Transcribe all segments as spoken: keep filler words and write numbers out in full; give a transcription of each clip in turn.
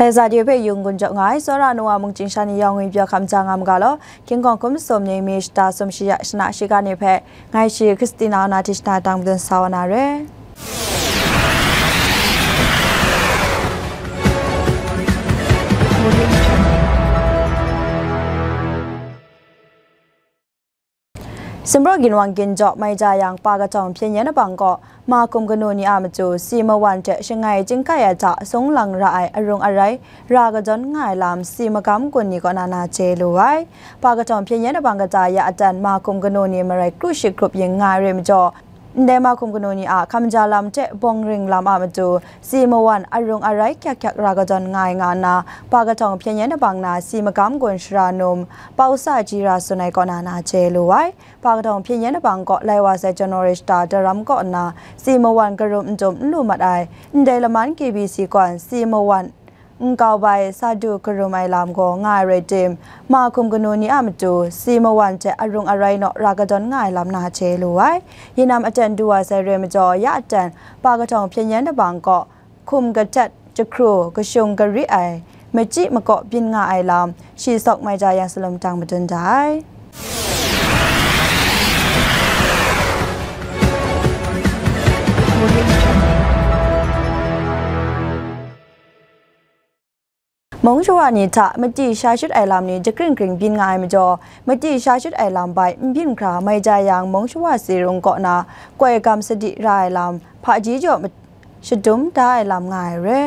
Dai za de hpe yung gun jaw nga ai, tsawra nu wa mung chyingsha ni yawng ngwipyaw hkam ja nga mu ga law, King Kawng hkum sum ni mi shata sum shi ya shana shiga ni hpe, ngai shi Christina na tishna dang madun sa wa na re. Sumpraw ginwang ginjaw mai ja yang, Pa Kahtawng Hpyen Yen Abang gaw, mahkum kanu ni a matu, si mawan hte shangai chyingkai ai hta sung lang ra ai arung arai ra kadawn nga ai lam, si magam gun ni kaw na na chye lu ai. Pa Kahtawng Hpyen Yen Abang kata ya aten mahkum kanu ni marai kru shi hkrup yin nga ai re majaw, ndai mahkum kanu ni a hkamja lam hte bawng ring lam a matu, si mawan arung arai kyak kyak ra kadawn nga ai nga nna, Pa Kahtawng Hpyen Yen Abang na si magam gun shara num, Pausa Jira tsun ai kaw na na chye lu ai. Pa Kahtawng Hpyen Yen Abang gaw lai wa sai January shata daram kaw nna, si mawan karum n dum n lu mat ai, ndai laman K B C kawn si mawan nkau bai sa du karum ai lam gaw nga ai rai tim, mahkum kanu ni a matu, si mawan hte arung arai naw ra kadawn nga ai lam na chye lu ai. Yinam aten du wa sai re majaw, ya aten Pa Kahtawng Hpyen Yen Abang gaw hkum kahtet, jahkru, kashung gari ai, machyi makaw byin nga ai lam, shi sawk mai ja yang salum tang madun da ai. Mung shawa ni hta mati sha shut ai lam ni jakring kring byin nga ai majaw, mati sha shut ai lam bai n byin hkra mai ja yang, mung shawa si rung kaw na koi gam sadi ra ai lam, hpaji jaw ma-, shadum da ai lam nga ai re.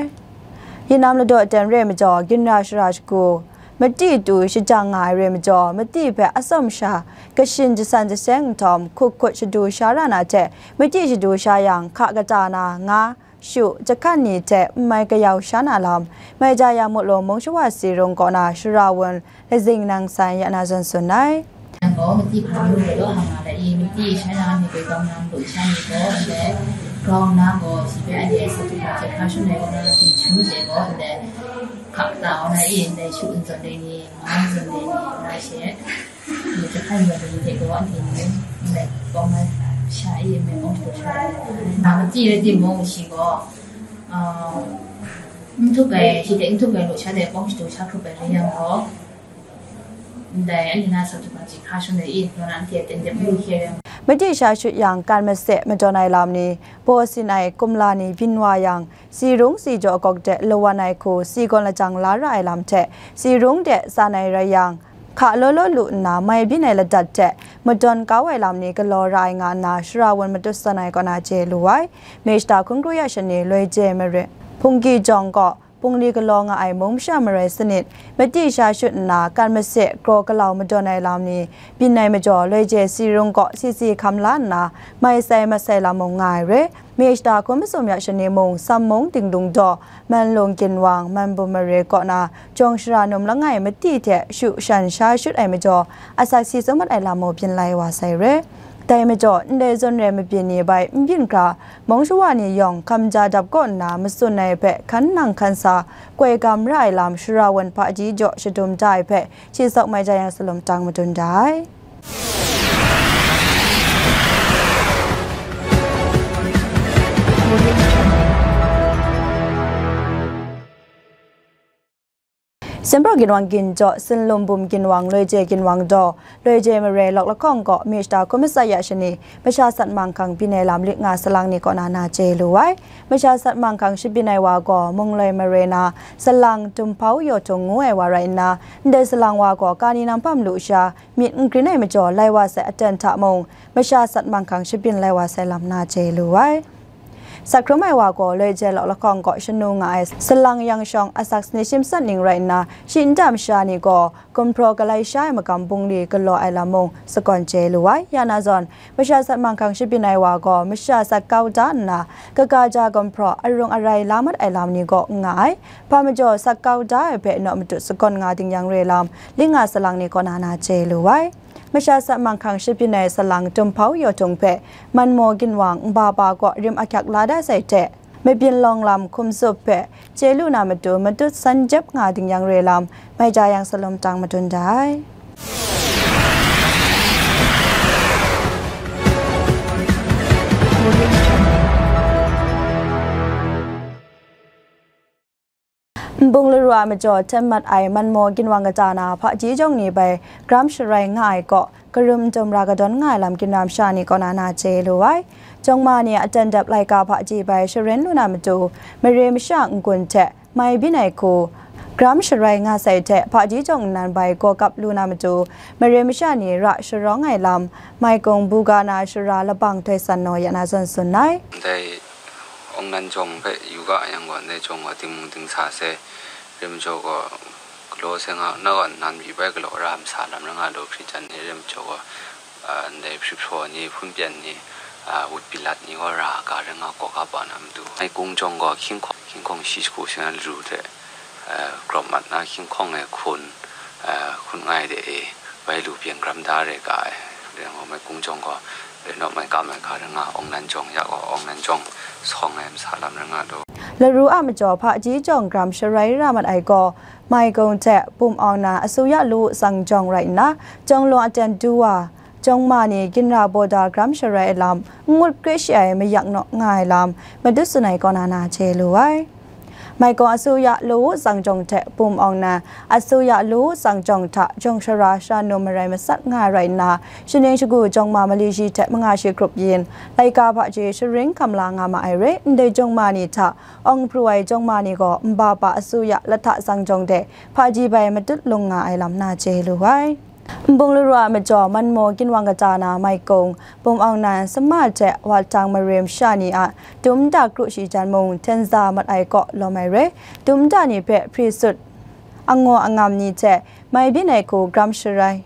Yinam ladaw ten re majaw, ginra shara shagu, mati tu shajang nga ai re majaw, mati hpe atsawm sha kashin jasan jaseng nhtawm, hkut hkut shadu sha ra na hte, mati shadu sha yang, hka kata na nga, shu, jahkan ni hte n mai kayau sha na lam, mai ja yang, Mutlu mung shawa si rung kaw na shara wun lazing nang san ya na zawn tsun ai. Nang gaw mati hpa lu ai law, hang nga la i, mati sha na mi koi gam nang lu sha ni gaw, ndai grau na gaw, shi hpe anhte sa du hpa hte hpa shun ai gaw na, ginhtum hte gaw, ndai hka kata gaw na i, ndai shu n zawn dai ni, nga n zawn dai ni, nga she. Ni jahkan yawng ni hte gaw, anhte ni ndai kawng ai sha e, ndai kawng hte sha e. Nang machyi rai timung, shi gaw, ah, n htup ai, shi hte n htup ai lu sha de kawng shadu sha hkrup ai rai yang gaw, ndai anhte na sa du hpa chyi hka shun ai i, nang na anhte a ten de mu hkye rai. Machyi sha shut yang, kan mase madawn ai lam ni, baw sin ai kumla ni byin wa yang, si rung si jaw gawk de lawan ai hku si gawn lajang la ra ai lam hte, si rung de san ai rai yang, hka law law lu nna mai byin ai ladat hte madawn kau ai lam ni galaw ra ai nga nna, shara wun matut san ai kaw na chye lu ai. Mei shata hkun kru ya shani loi je mare, Hpunggi jawng gaw, bungli galaw nga ai mung masha marai sanit, machyi sha shut nna, kan mase, kraw galau madawn ai lam ni byin ai majaw, loi je si rung kaw si si hkam la nna, mai sai mat sai lam mung nga ai re. Mei shata hkun masum ya shani mung, Sam mung, Dingdung daw, Manlung ginwang, Manbum mare kaw na, jawng shara num langai mati hte shu shan sha shut ai majaw, asak si tsun mat ai lam mung byin lai wa sai re. Dai majaw, ndai zawn rai mabyin ni bai n byin hkra, mung shawa ni yawng hkamja dap kaw nna matsun ai hpe hkan nang hkan sa, koi gam ra ai lam shara wun hpaji jaw shadum da ai hpe, shi sawk mai ja yang salum tang madun da ai. Sumpraw ginwang ginjaw, Sinlum bum ginwang, Loi je ginwang daw, Loi je mare lawk lahkawng gaw, mei shata hkun matsat ya shani, masha sat manghkang byin ai lam lit nga salang ni kaw na na chye lu ai. Masha sat manghkang shabyin ai wa gaw, Mungloi mare na, salang Tumhpau Yawhtung ngu ai wa rai nna, ndai salang wa gaw, ka ni nang hpam lu sha, myit n grin ai majaw, lai wa sai aten hta mung, masha sat manghkang shabyin lai wa sai lam na chye lu ai. Sat hkrum ai wa gaw, Loi je lawk lahkawng kaw shanu nga ai salang yang shawng asak sani shim sat ning rai nna, shi nta masha ni gaw gumhpraw galai sha ai magam bungli galaw ai lam mung sagawn chye lu ai. Ya na zawn, masha sat manghkang shabyin ai wa gaw, masha sat kau da nna, kaga ja gumhpraw arung arai la mat ai lam ni gaw n nga ai. Hpa majaw, sat kau da ai hpe naw matut sagawn nga ding yang re lam, lit nga salang ni kaw na na chye lu ai. Masha sat manghkang shabyin ai salang Tumhpau Yawhtung hpe, Manmaw ginwang nba ba kaw rim ahkyak la da sai hte, mabyin lawng lam hkum zup hpe, chye lu na matu matut san jep nga ding yang re lam, mai ja yang salum tang madun da ai. N Bung laru a majaw hten mat ai manmaw ginwang kata na hpaji jawng ni bai gram sharai nga ai kaw, karum dum ra kadawn nga ai lam ginra masha ni kaw na na chye lu ai. Jawngma ni a ten dap laika hpaji bai sharen lu na matu, mare masha n-gun hte mai byin ai hku, gram sharai nga sai hte hpaji jawng nnan bai gaw kap lu na matu, mare masha ni ra sharawng ai lam, mai kung buga na shara labang toi san naw ya na zawn tsun ai. Ndai Ongnan jawng hpe yu ga yang gaw, ndai jawng gaw dingmung dingsa se, rim jaw gaw galaw se nga, na gaw nnan byi bai galaw ra masa lam ra nga lu, hpri jan ni rim jaw gaw, ah, ndai hpri hpraw ni, hpun pyan ni, ah, wut pilat ni gaw ra ga ring nga, kaw ga pa na matu. Ai kung jawng gaw hkying hkawng, hkying hkawng shi shagu shi na laru hte, ah, grawp mat na hkying hkawng e hkun, ah, hkun ngai de e, bai lu pyen gram da re ga ai. Rai nga, mai kung jawng gaw, rai naw mai kam ai ga ring nga, Ongnan jawng ya gaw, Ongnan jawng sawng ai masa lam rai nga lu. Laru a majaw hpaji jawng gram sharai ra mat ai gaw, mai kung hte bum awng na asuya lu tsang jawng rai nna, jawng lawng aten du wa, jawngma ni ginra baw da gram sharai ai lam, n ngut kre shi ai mayak naw nga ai lam, madut tsun ai kaw na na chye lu ai. Mai kung asuya lu tsang jawng hte bum awng na asuya lu tsang jawng hta jawng shara sha num marai masat nga ai rai nna, shaning shagu jawngma mali shi hte manga shi grup yin, laika hpaji sharing hkam la nga ma ai re, ndai jawngma ni hta awng pru ai jawngma ni gaw nba pa asuya lahta tsang jawng de hpaji bai matut lung nga ai lam na chye lu ai. Nbung laru a majaw manmaw ginwang kata na mai kung, bum awng nan sama hte wahtang marim sha ni a tum nta kru shi jan mung hten za mat ai kaw lawm ai re, tum nta ni hpe hpri sut angaw angam ni hte mai byin ai hku gram sharai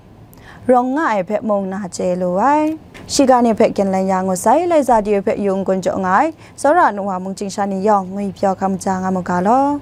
rawng nga ai hpe mung na chye lu ai. Shiga ni hpe kyen lan ya ngu sai, Laiza Diyu hpe yu n-gun jaw nga ai, tsawra nu wa mungchying sha ni yawng ngwi pyaw hkam ja nga mu ga law.